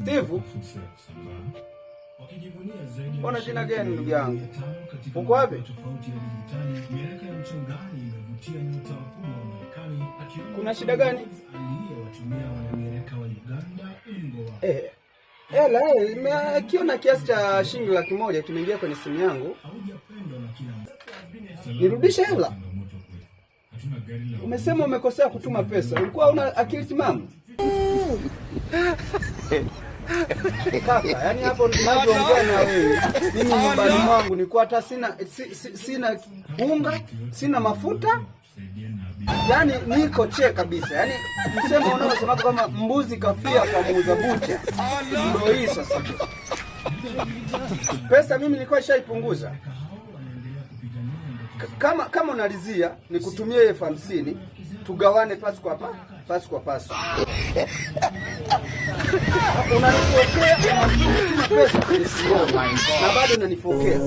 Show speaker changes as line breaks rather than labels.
Steve, mbona jina gani ndugu yangu? Uko wapi? Kuna shida gani? Hela nimekiona kiasi cha shilingi 100,000 kimeingia kwenye simu yangu. Nirudishe hela? Umesema umekosea kutuma pesa. Ulikuwa una akili timamu? Kaka, yani hapo ninavyoongea na wewe, mimi nyumbani mwangu nilikuwa hata sina sina unga, sina mafuta. Yaani niko che kabisa. Yaani msemo unaosema kama mbuzi kafia kwa muuza bucha. Ndio hii sasa. Pesa mimi nilikuwa nishaipunguza. Kama unalizia nikutumie 50,000 tugawane pasu kwa pasu kwa pasu. Unanifokea, unatuma pesa na bado unanifokea.